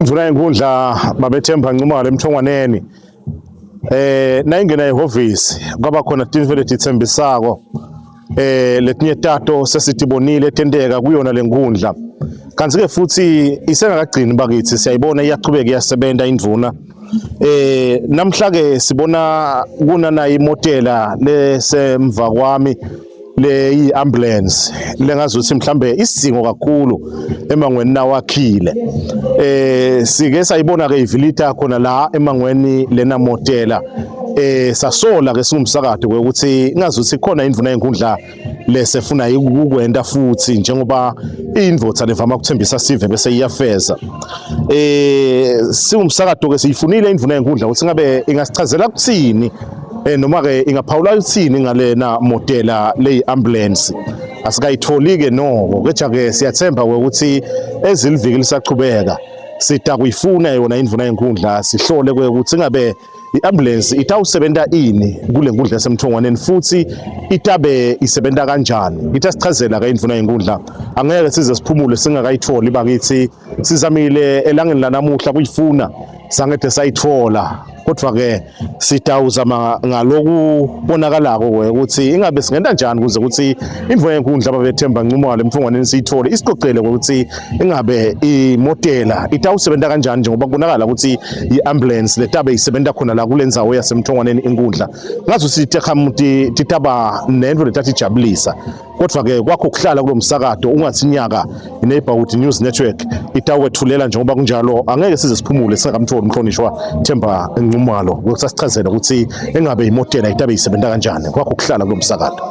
Indvuna yenkundla babethemba Nxumalo emthongwaneni eh nayingena ehhovisi kwaba khona tintfo letitsembisako eh letinye tato sesitibonile tenteka kuyona lenkundla kanti ke futhi isengakagcini bakithi siyayibona iyachubeka iyasebenza indvuna eh namhla ke sibona kunana imotela lesemva kwami le i-ambulance lengazuthi mhlambe isidingo kakhulu emangweni nawakhile eh sike sayibona ke ivilita khona la emangweni lena motela eh sasola ke singumsakato ukuthi ingazuthi khona indvuna yenkundla lesefuna ukwenda futhi njengoba indvodza levama kuthembisa sive bese iyafeza eh singumsakato ke siyifunile indvuna yenkundla ukuthi ngabe ingasichazela kuthini eh noma ke ingaphawula uthini ngalena modela leyi ambulance asikayitholi ke noko keja ke siyathemba ukuthi eziliviki lisachubeka sitakuyifuna yona indvuna yenkundla sihlole ukuthi ngabe i-ambulance itawusebenta ini kule nkundla yasemthongwaneni futhi itabe isebenta kanjani itasichazela ke indvuna yenkundla angeke size siphumule singakayitholi bakithi sizamile elangeni lanamuhla kuyifuna sangede sayithola kodwa ke sitawuzama ngalokubonakalako ukuthi ingabe singenta njani ukuze ukuthi imvo yenkundla babethemba Nxumalo emfungwaneni siyithole isicocele ukuthi ingabe imotela itawusebenta kanjani njengoba kubonakala ukuthi i-ambulance letabe isebenta khona la kule ndzawo yasemthongwaneni inkundla ngazuthi tekhamuti titaba nento letatijabulisa kodwa ke kwakho kuhlala kulo msakato ungathi nyaka i-Neighborhood News Network itawukwethulela njengoba kunjalo angeke size siphumule singakamtholi umhlonishwa Themba Nxumalo ukuthi asichazele ukuthi engabe imotela itabe isebenta kanjani kwakho kuhlala kulo msakato.